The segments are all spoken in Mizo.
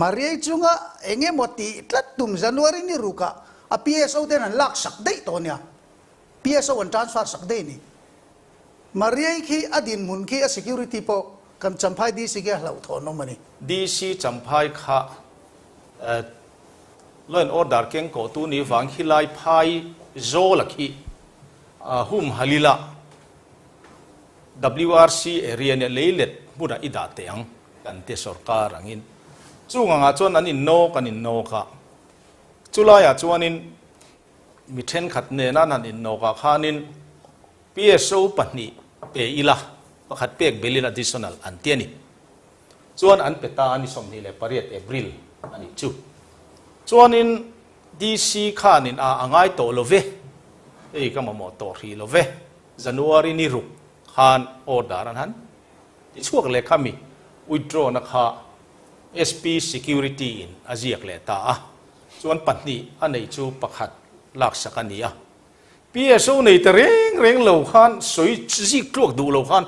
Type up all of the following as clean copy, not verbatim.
Mariai chunga eng emaw tih tlat tum January ni rukah a PSO ten an lak sak daih tawh nia. PSO an transfer sak daih ni. Mariai khi a dinhmun khi a security pawh kan Champhai DC khi a hlauhthawn awm a ni. DC Champhai kha Law and Order keng kawhtu ni vang khi lai phai Zawla khi hum halila WRC area nia leilet hmunah i dah teh ang kan ti sorkar angin. Chung angah chuan an innawk an innawk a, chulaiah chuanin mi thenkhat nena an han innawkah khanin PSO pahnih pe ila pakhat pek belin additional an ti a ni. Chuan an pe ta a ni 28 April a nih chu. Chuanin DC khanin a a ngai tawh lo ve, hei ka mamawh tawh hrih lo ve, January ni ruk khan order an han ti chhuak leh kha mi withdraw na kha SP Security in a ziak leh ta a, chuan pahnih a nei chu pakhat laksak a ni a. PSO nei ta reng reng lo khan sawi zik tluak duh lo khan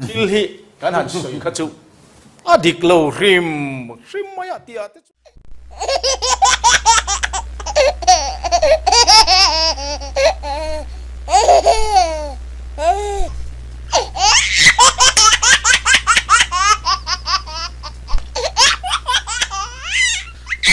thil hi kan han sawi kha chu a dik lo hrim hrim mai a tih ah te chu.